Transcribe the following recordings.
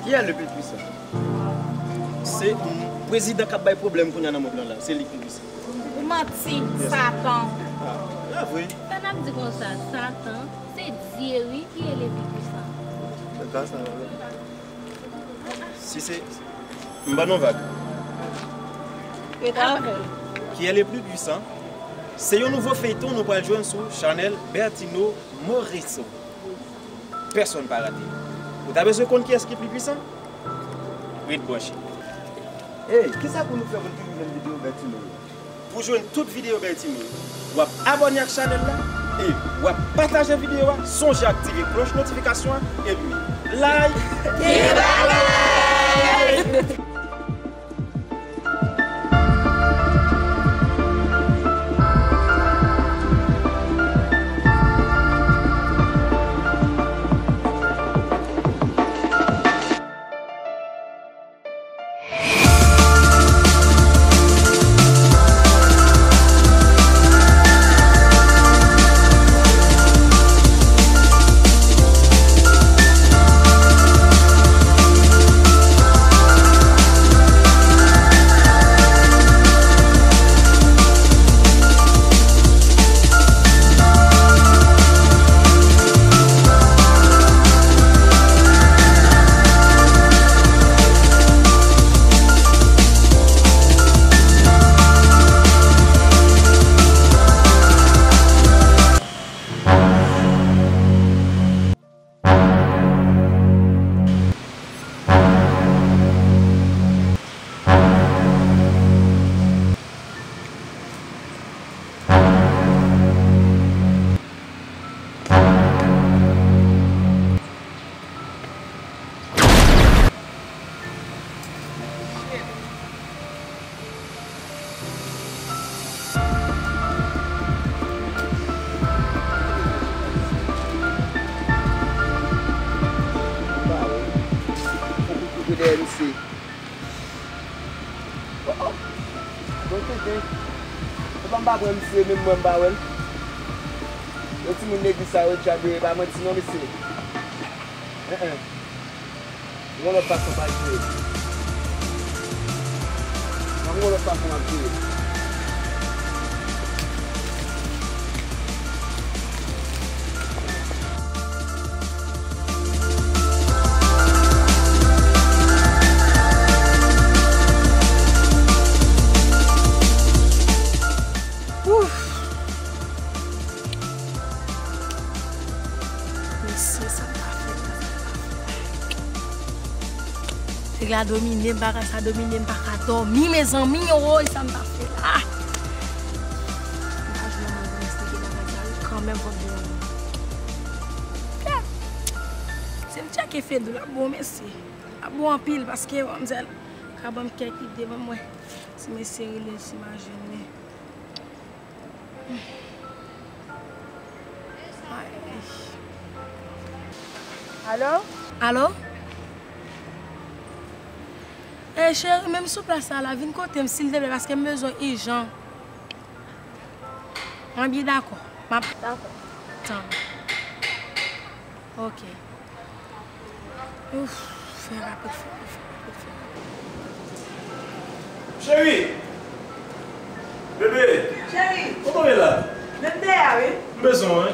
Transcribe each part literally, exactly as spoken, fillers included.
Qui est le plus puissant? Se prezidan k ap bay pwoblèm kounye a nan mond lan la. Se li ki pi pwisan. Ou manti, Satan. Ah, e vre. Sa n ap di konsa, Satan, se Dye wi ki e le pi pwisan. Se ka sa, wi. Si se, m ban nou vag. Qui est le plus puissant? Se yon nouvo feyton nou pral jwenn sou chanèl Bertino Morisseau. Pèsonn pa rate. Ou ta bezwen konn kiyès ki pi pwisan? Ret branche. Ey, kisa pou nou fè pou n toujou jwenn videyo Bertino yo? Pou jwenn tout videyo Bertino yo, w ap abòne ak chanèl la, e w ap pataje videyo a, sonje aktive klòch notifikasyon an, epi like! Gen bagay! Fòk ou koute dèyè misye. Oh, oh. Bon tenten. Se pa m pa kwè misye, menm mwen m pa wè l. Yon timoun legliz sa yo dja dwe, e pa manti non, mesye. Hein, hein. Yon lòt fason pral jwe. Yon lòt fason ap jwe. Ouf! Mesye, sa m ta fè la, sa m ta fè. Nèg la domine m, bagay sa domine m, m pa ka dòmi, mezanmi, woy, sa m ta fè la. M pa jwenn mwen pou m esplike bagay sa, wi, kanmenm, fòk gen yon moun. Kè! Si m tcheke Fedou, l ap bon, mesye. L ap bon anpil, paske manmzèl ka ban m kèk ide, ban m wè si mesye rele, si m a jwenn li. Alo? Alo? E cheri, menm sou plas la, la, vin kote m, silteplè, paske m bezwen ijan. Mwen byen dakò. M ap dakò. Tann. Ok. Ouf, fè rapid, fè rapid, fè rapid, fè rapid. Cheri! Bebe! Cheri! Kote w ye la? Menm dèyè a, wi. M bezwen w, wi.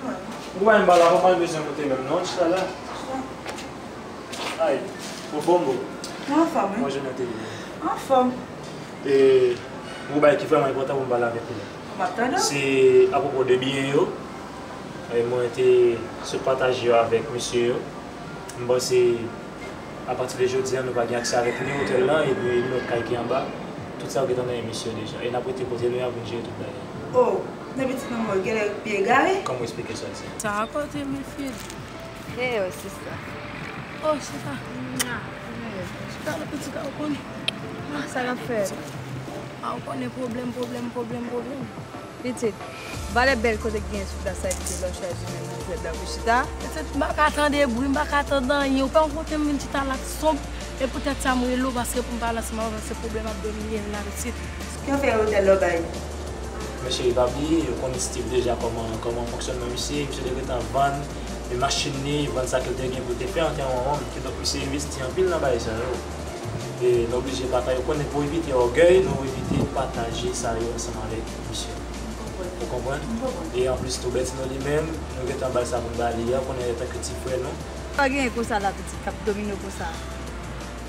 Mwen. Ou pa menm pa la, ou pa bezwen moute menm non, chita la. Chita. Ay, ou bon, bon. Mwen anfòm, wi. Mwen jounen te ye. Anfòm. E, yon bagay ki vrèman enpòtan pou m pale avèk ou la. M ap tande w. Se apwopo de biyè yo. E, mwen te sot pataje yo avèk mesye yo. M panse, apati de jodi a, nou va gen aksè avèk ni otèl lan, epi ni lòt kay ki anba. Tout sa yo gentan nan men mesye yo deja. E n ap rete kote nou ye, n ap vin jere tout bagay. Oh, men pitit manman w genlè byen egare. Kòman w esplike sa, sa? Sa a kote, men Fedou. Hey, oh, sista. Oh, chita. Chita, pitit la, ou konnen. Ah, sa n ap fè? Ah, ou konnen pwoblèm, pwoblèm, pwoblèm, pwoblèm. Pitit, valè bèl kote k genyen sou plas sa, epi se lè w chwazi menm nan zèb la pou chita. Pitit, m pa ka tande bri, m pa ka tande anyen. Ou pa wè kote m vin chita la k sonb. E poutèt sa m rele w, paske pou m pale ansanm avè w, paske pwoblèm ap domine m la, pitit. Ki w fè otèl la w bay? Men cheri, pa bliye, ou konnen Steve deja kòman, kòman fonksyònman misye, misye te gentan vann, E machin li, vann sa ke l te gen pou l te fè antre an manman m. Kidonk, misye envesti anpil nan bagay sa yo. E nou oblije pataje, ou konnen, pou evite ògèy, nou evite pataje sa yo ansanm avèk misye. Ou konprann? E anplis tou, Bètino li menm, nou gentan bay sa pou n ba li a, ou konnen, antanke ti frè nou. Pa genyen konsa la, pitit, k ap domine w konsa.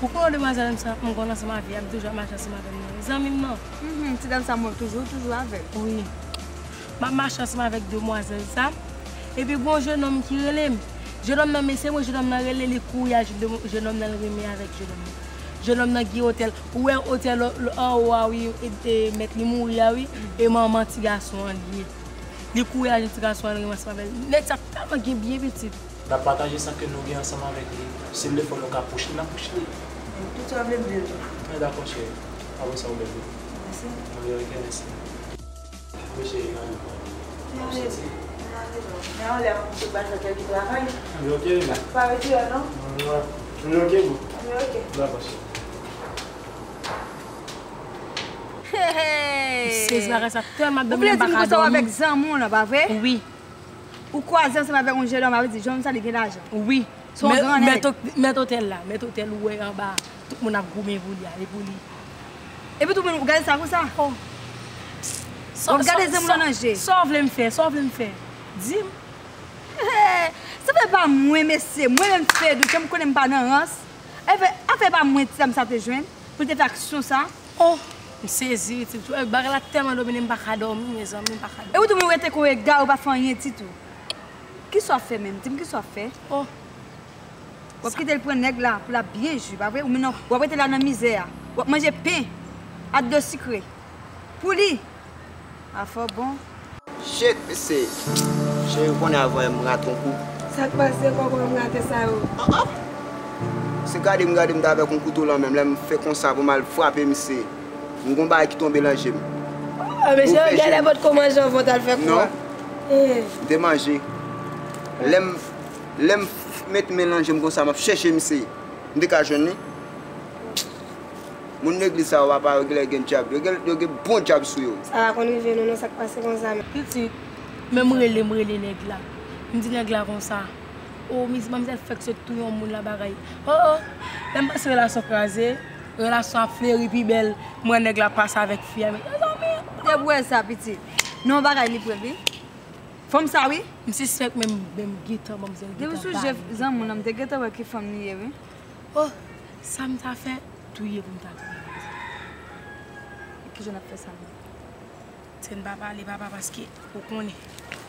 Ou konnen demwazèl m sa, m konn ansanm avè l, ap toujou ap mache ansanm avè m nan. Zanmi m nan. Mhm, ti dam sa, mwen toujou, toujou avè l. Wi. M ap mache ansanm avèk demwazèl sa. Epi gon jennonm ki rele m. Jennonm nan, men se mwen, jennonm nan rele, li kouri al jwenn de-, jennonm nan, l renmen avèk jennonm nan. Jennonm nan gen otèl. Ou wè otèl anwo a wi, e, e, mèt li mouri a wi, e manman ti gason an li ye. Li kouri al jwenn ti gason an, l renmen ansanm avè l. Nèg sa tèlman gen byen pitit. N ap pataje sa ke nou gen ansanm avèk li. Si l vle fò nou ka pwoche, n ap pwoche li. Tout sa w vle m di l. Mwen dakò, cheri. Apre sa, ou bèl wi. Mèsi. Mwen byen, ok, mèsi. Wi, cheri, ann. Mwen ale. Mwen ale non. Men anlè, m sot bay sa kèk travay. Mwen ok, wi. Pa retire non. Mwen ok, boo. Mwen ok. Dakò, cheri. Hey, hey. M sezi bagay sa tèlman, ap domine m, m pa ka dòmi. Ou vle di m konsa w avèk zanmi w lan, pa vre? Wi. Ou kwaze ansanm avèk yon jennonm, sa vle di jennonm sa li gen lajan. Wi. Se yon gran nèg. Mèt, mèt otèl la, mèt otèl ou wè anba, tout moun ap goumen pou li, ale pou li. Epi tout moun, ou gade sa konsa? Oh. W ap gade zanmi w lan nan je. Sa w vle m fè, sa w vle m fè? Di m. Sa fè pa mwen, mesye, mwen menm Fedou, ke m konnen m pa nan rans. Afè, afè pa mwen, ti dam sa te jwenn, pou l te fè aksyon sa. Oh, m sezi, ti, ti, bagay la tèlman domine m, m pa ka dòmi, mezanmi, m pa ka dòmi. E ou tou, mwen rete kon egare, ou pa fè anyen ditou. Kisa w ap fè menm? Di m kisa w ap fè? Oh. W ap kite l pran nèg la pou l ap byen jwi, pa vre? Ou menm w ap rete la nan mizè a. W ap manje pen ak dlo sikre. Pou li. Afè w bon. Shit, mesye. Cheri, ou konnen avan yè m rate yon kou. Sa k pase, kòkò, m rate sa yo? Ah, ah. Se gade m, gade m t avèk yon kouto lan men m, lè m fè konsa pou m al frape misye. M gon bagay ki tonbe lan je m. Ah, mesye, ou fè je m. Gade nenpòt kòman jan vant al fè kou a. Non. Eh. M te manje. Lè m, lè m met men lan je m konsa, m ap chèche misye. M te ka jwenn li. Moun legliz sa yo, papa, yo genlè gen dyab. Yo gen, yo gen bon dyab sou yo. Sa pa konn rive nou non, sa k pase konsa menm? Pitit, men m rele, m rele nèg la. M di nèg la konsa, o, mis-, manmzèl fèk sot touye yon moun la bagay. O, o, lè m panse relasyon kraze, relasyon ap fleri pi bèl, m wè nèg la pase avèk fi a, men, mezanmi. Depi w wè sa, pitit. Non, bagay li pran, wi. Fanm sa, wi. M sispèk menm, menm gentan, manmzèl gentan. Depi sou je zanmi w lan, m te gentan wè ki fanm li ye, wi. Oh, sa m ta fè, touye pou m ta touye. Kijan n ap fè sa menm? Se n pa pale, papa, paske ou konnen,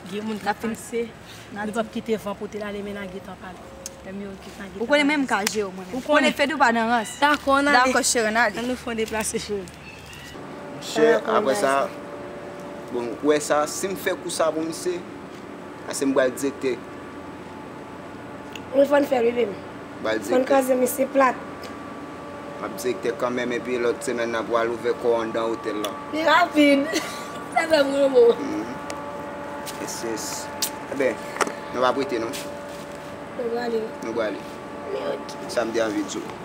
gen moun k ap pase, nou p ap kite van pote l ale, men n a gentan pale. Ou konnen menm m ka jere w mwen menm. Ou konnen Fedou pa nan rans. Dakò, n ale. Dakò, cheri, n ale. Ann nou fè yon deplase, cheri. Monchè, apre sa, bon, ou wè sa, si m fè kou sa pou misye, ase m pral direktè. Wi, fò n fè l, wi, baby. Fò n kraze misye plat. M ap direktè kanmenm, epi lòt semèn nan pou al ouvè kò w anndan otèl la. Li rapid. Sa fè m renmen w. Mhm. Yes, yes. Enben, nou p ap rete, non. Nou prale. Nou prale. Men ok. Sa m te anvi di w.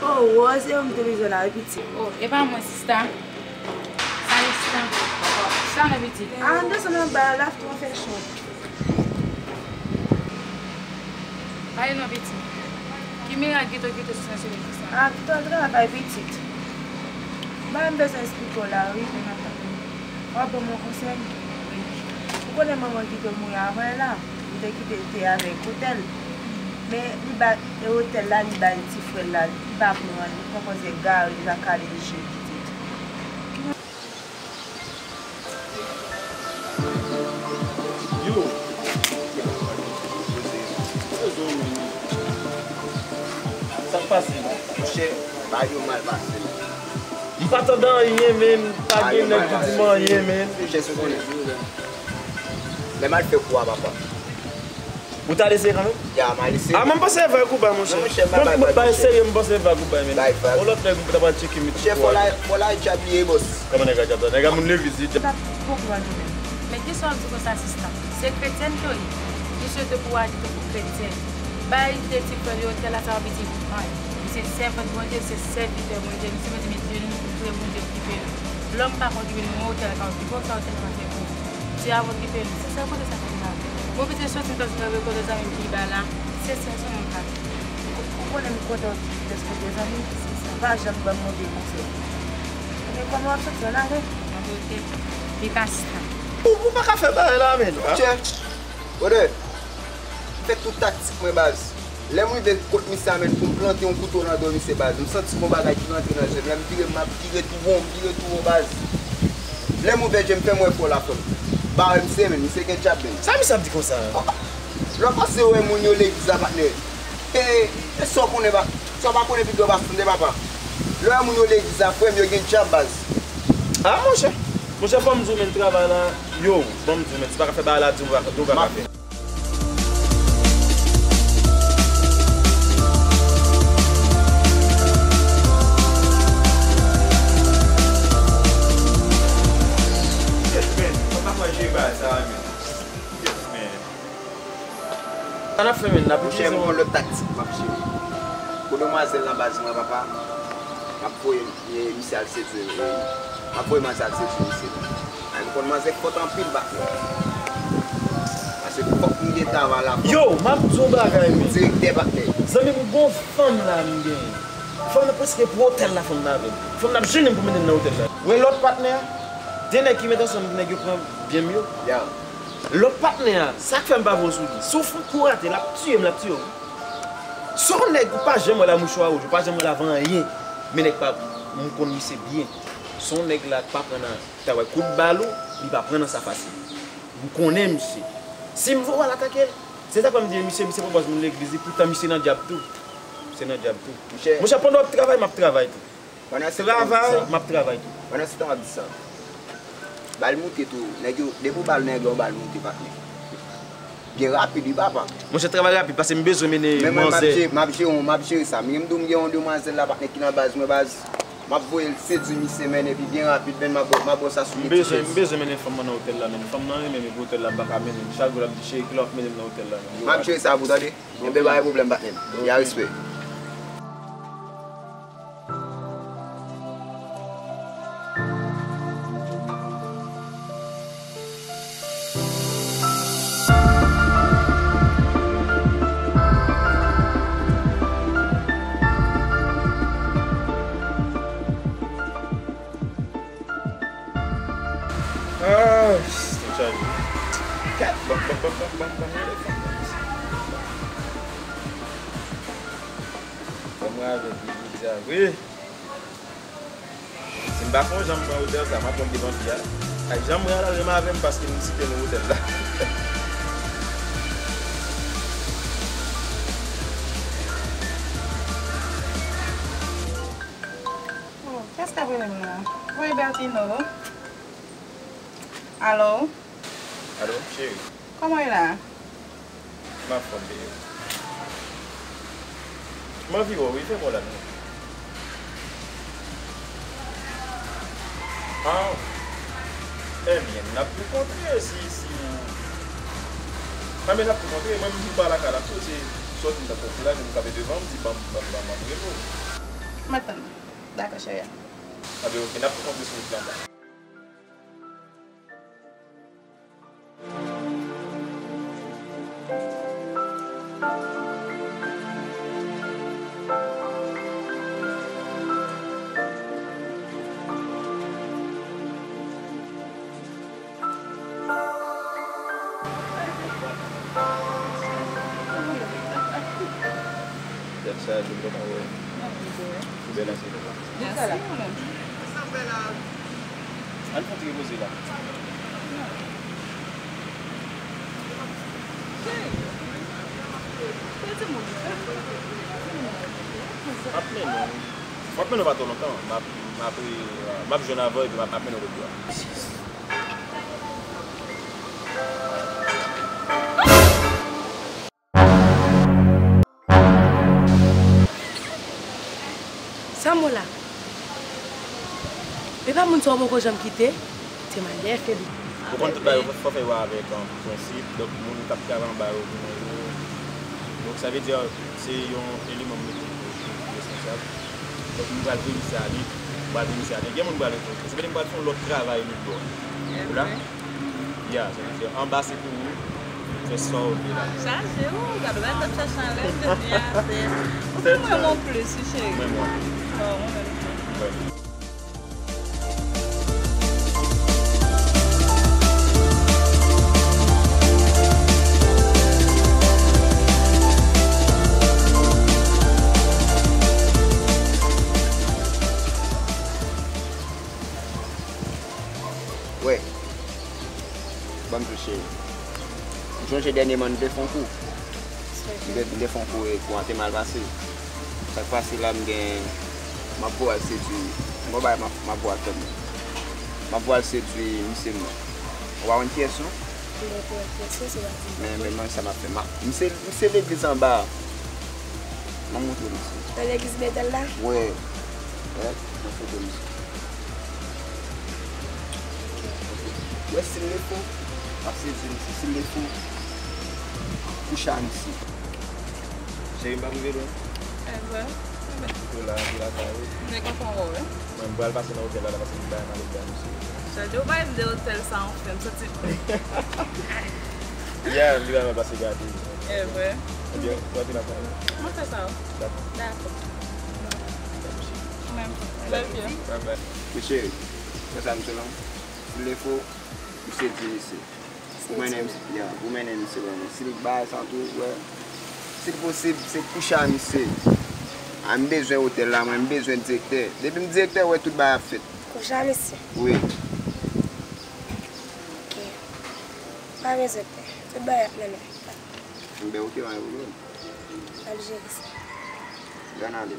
Oh, Rose, e ou m te bezwen la, wi, pitit. Oh, e pa mwen, sista. Sa ye, sista? Sa non, pitit? A, ann desann anba la, la tou an fè cho. Pale non, pitit. Ki mirak Gito Gito sou sa sou rezo sa? A, Gito al travay, pitit. Bagay m bezwen eksplike w la, wi, men m ap tande. W ap ban m yon konsèy? Ou konnen manman Gito mouri avan yè la. Li te kite l te avèk otèl. Men li ba, e otèl la, li bay ti frè l la, li pa pran, li pran kòz egare, li pa kale je pitit. Yo! Sa k pase la? Monchè, A yo mal pase. M pa tande anyen, men pa gen nèg ki di m anyen, men. Monchè, si w konnen. Lè m al fè kou a, papa. Ou t al eseye kanmenm? Ya, m al eseye. A, mwen, m panse e vag ou bay, monchè. Non, monchè, m pa bay vag, monchè. Bay serye, m panse e vag ou bay, men. Bay vag. Yon lòt nèg, m ta pral tcheke, m tcheke. Monchè, fò la, fò la e djab li ye, bòs. Kòman nèg la djab la? Nèg la moun legliz, li djab. Sa poko al yo menm. Men kisa w ap di konsa, sista? Se kretyèn ke w ye. Misye te kouraje tankou kretyèn. Bay de ti frè li otèl la, sa pa vle di anyen. Li se sèvant Bondye, li se sèvitè Bondye, li se mezanmi Dye nou, nou priyè Bondye okipe nou. Lòm pa ka okipe nou, men otèl la ka okipe w, sa otèl la ka fè pou ou. Se a w okipe nou, se sèl kote sa fè nou mal. Bon, pitit soti m ta di nan rekote zanmi m ki ba la, se sèl sèlman m ka fè. Ou konnen m kontan w dèske de zanmi, se sa. Pa janm ban m move konsèy. Ebyen, kòman w ap soti, w ale? Mwen oke. Li ka stan. Ou, ou pa ka fè bagay la, men. Monchè, brother, m fè tout taktik mwen, baz. Lè m rive kot misye a, men, pou m plante yon kouto nan do misye, baz, m santi gon bagay ki rantre nan je m. Lè m vire, m ap vire tou won, m vire tou won, baz. Lè m ouvè je m, fè m wè fò la, frè m. Bare misye, men, misye gen djab, men. Sa misye ap di konsa? Lè w pase wè moun yo legliz la, patnè. E, e sa w konnen pa, sa w pa konnen pi byen w pa tande, papa. Lè w wè moun yo legliz la, frè m, yo gen djab, baz. A, monchè. Monchè, fò m di w, men, travay la, yo, fò m di w, men, si w pa ka fè bagay la, di w pa, di w pa ka fè. Yes, man. Fò m pa pran je bagay sa, man. Yes, man. Sa n ap fè, men, n ap itilize yon lòt taktik m ap jere. Pou demwazèl nan baz mwen, papa, m ap voye misye al sedui, m ap voye manzè al sedui misye. Ay, m konn manzè fòt anpil, patnè. Paske fòk m gen travay la. Yo, m ap di yon bagay, men. Direktè, patnè. Zanmi m, gon fanm la m genyen. Fanm nan prèske pou otèl la, fanm nan avè m. Fanm nan ap jennen m pou mennen m nan otèl la. Wè lòt patnè a? De nèg ki met ansanm, nèg yo pran byen m yo. Ya. Lòt patnè a, sa k fè m pa voye sou li? Si w fè yon kou rate, l ap tiye m, l ap tiye w. Se yon nèg ou pa janm wè l a mouchwa wouj, ou pa janm wè l avè anyen. Men nèg pa, m konn misye byen. Se yon nèg la k pa pran nan travay. Kout bal ou, li pa pran nan sa fasil. M konnen misye. Si m voye w al atake l, se sa k fè m di misye, misye pran pòz moun legliz, li poutan misye nan djab tou. Misye nan djab tou. Monchè, pandan w ap travay, m ap travay tou. Pandan se tan w ap di sa. Travay, m ap travay tou. Pandan se tan w ap di sa. Bal moute tou. Nèg yo, depi w ba nèg la yon bal moute, patnè. Byen rapid, wi, papa. Monchè, travay rapid, paske m bezwen mennen manzè. Men mwen, m ap jere, m ap jere, m ap jere sa. Men m di w, m gen yon demwazèl la, patnè, ki nan baz mwen, baz. M ap voye l sedui misye, men, epi byen rapid, men, m ap, m ap ba w sa sou li. M bezwen, m bezwen mennen fanm nan nan otèl la, men. Fanm nan renmen m, epi otèl la, m pa ka mennen l. Chak jou, l ap di, cheri, kilè w ap mennen m nan otèl la, men. M ap jere sa pou w, tande. Enben, pa gen pwoblèm, patnè m. Ya, respè. Ah, sistèm chaje. Gad, ban, ban, ban, ban, ban, ban, gade fanm nan, mesye. Fanm nan avèk li, jodi a, vre. Si m pa fè yon jan m pran otèl sa, m ap wont devan fi a. Ak jan m pran l, al menm avè m paske m site non otèl la. Oh, kiyès k ap rele m la? Voye Bertino. Alo? Alo, cheri. Kòman w ye la? M anfòm, bebe. M anvi wè w, wi, fè m wè w la non. Ah, ebyen, n ap rankontre si, si w, ah, men n ap rankontre, mwen menm pa lakay la tou, se sòti m t ap pran kou la, men m kanpe devan, m di, ban m, ban m, ban m, ban m rele w. M ap tann ou. Dakò, cheri. Ebyen, oke, n ap rankontre sou wout la anba. Tèt chaje, m kontan wè w. Ou bèl ansanm. Mèsi, ou menm. Ann fè yon ti repoze la. Cheri, se timoun yo. M ap mennen w. M ap mennen w pa twò lontan. M ap, m ap, m ap jwenn avè w epi m ap, m ap mennen w kot bò a. Sa mo la? E pa moun sa w poko janm kite? Te mal dèyè fè li. Ou konn tout bagay, fò fè yo avèk, um, prensip. Donk, moun k ap travay anba yo, konnen yo. Donk, sa vle di, se yon eleman m mete pou, pou responsab. Donk, m pral vini sa li, m pral vini sa li. Gen moun pral rekonèt. Se vle di m pral fè yon lòt travay li bò. Ou la? Ya, sa vle di, anba se pou ou. Fè sa w vle la. Chaje, ou gade, w t ap chache anlè, jodi a, se. Ou fè mwen yon plis, wi, cheri. Mwen, mwen. Oh, mwen menm tou. Wè. Wè. Ban m tou cheri. M sonje dènyèman nou te fè yon kou. M te, m te fè yon kou e kou an te mal pase. Sa k pase la, m gen, m ap voye al sedui, m gon bagay m ap, m ap voye al fè m. M ap voye al sedui misye m nan. Ou pa konn kiyès non? M poko wè kiyès se, se pa di m. Men, men, men sa m ap fè. M ap, misye, misye legliz anba a. M ap montre w misye. Nan legliz Betèl la? Wè. Wè, nan foto misye. Wè, si l le fou, m ap sedui misye. Si l le fou, kouche a misye. Cheri, m p ap rive lwen. Evre? Ou la, ou lakay ou. M te kontan wè w, wi. Mwen, m pral pase nan otèl la, la, paske m bay nan otèl misye. Sa di w bay m de otèl sa anfen, m santi. Yeah, m di bay mwen pase gade. Evre? Ebyen, w ap vin lakay ou. Mwen fè sa, wi. Dakò. Dakò. Ou menm tou. Love you. Bye bye. Mesye, fè sa misye la. Si l le fou, misye di misye. Ou mennen misye, ya, ou mennen misye ban mwen. Si l bay sa tou, wè. Si l posib, se kouche a misye. A, m bezwen otèl la, mwen, m bezwen direktè. Depi m direktè, wè, tout bagay ap fèt. Kouche a misye? Wi. Ok. Pa bezwen pè. Tout bagay ap nan men m. Enben, ok, pa gen pwoblèm. M ap jere sa. Gade ale.